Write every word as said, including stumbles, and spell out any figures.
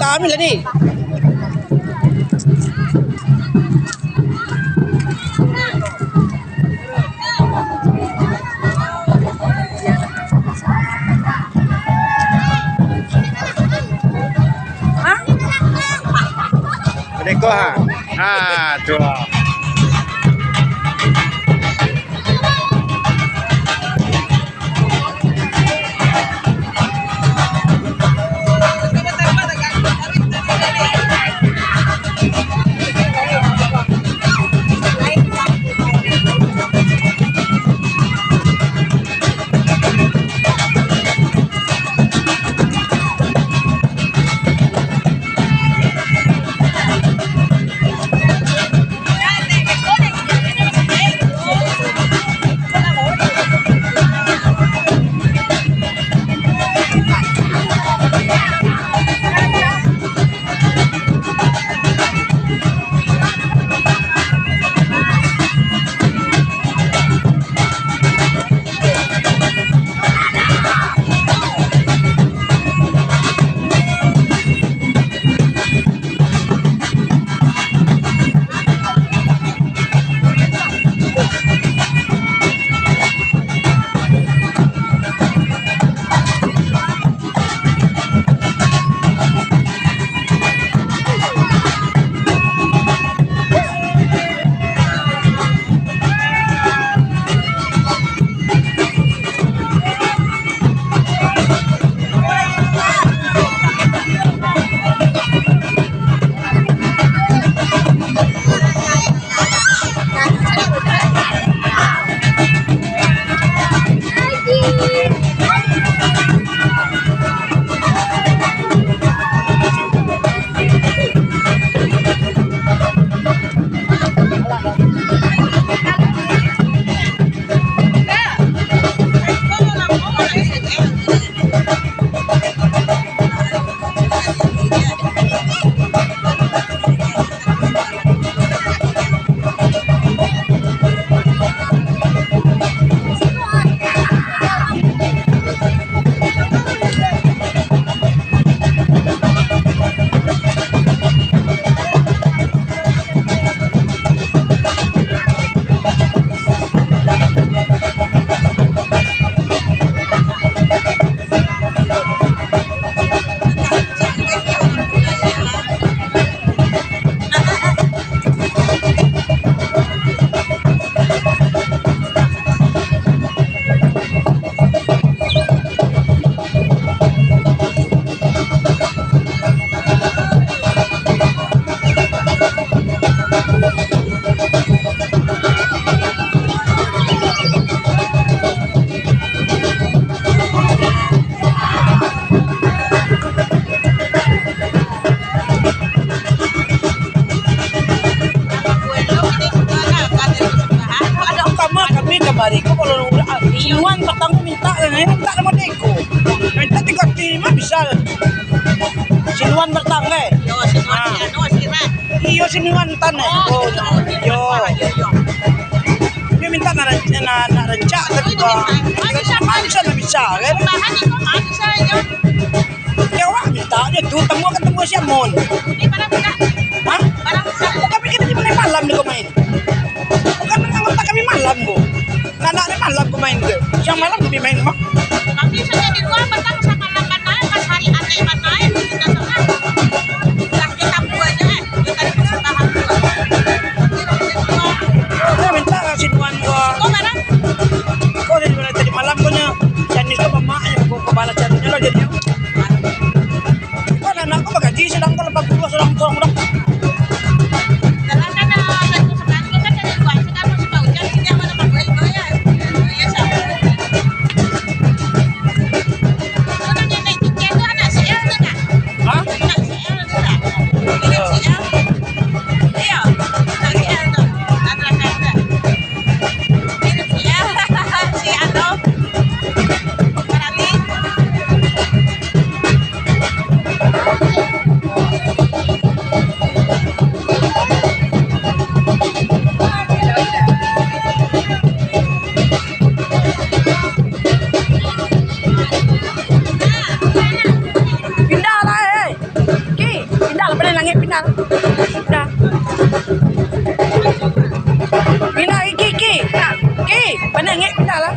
Kami lah ni. Hah? Beko, ha? Ha, tu lah. Kama kami kamari ko, kalau urang, ah, sinuan patang ko mintak lah, eh, mintak samo deko. Mintak tigo kali mah bisa. Sinuan patang, eh. Yo, sinuan. Ah. Iyo, sinuan tan, eh. Oh, iyo. Iyo, iyo. Dia mintak nak ran-, nak, nak rancak, tapi, ah, bisa lah bisa, kan? Bahan itu mah bisa, yo. Ya, awak minta je tu, temu, ketemu si Amon. Ini barang budak. Hah? Barang budak. Kami kan di malam ni kau main. Bukan anggota kami malam, Bu. Nak, nak, nak malam kau main ke? Siang malam kami main, mah. Kami sudah di luar, petang samalam banai, pas hari aneh banai, kita tengah. Dah kita buat je, eh. Kita di persembahan buat. Kami minta si Tuan gua. Kau barang? Kau dari mana tadi malam kau nya? Janis kau mamak je, kau kepala carinya lah jadinya. Kan anak ko bagaji sadang ko lapan puluah sadang surang budak. Hah? Iyo. Mirip si, si anu, Farali. Dah. Dah. Ina, iki, iki. Iki, panangik dah lah.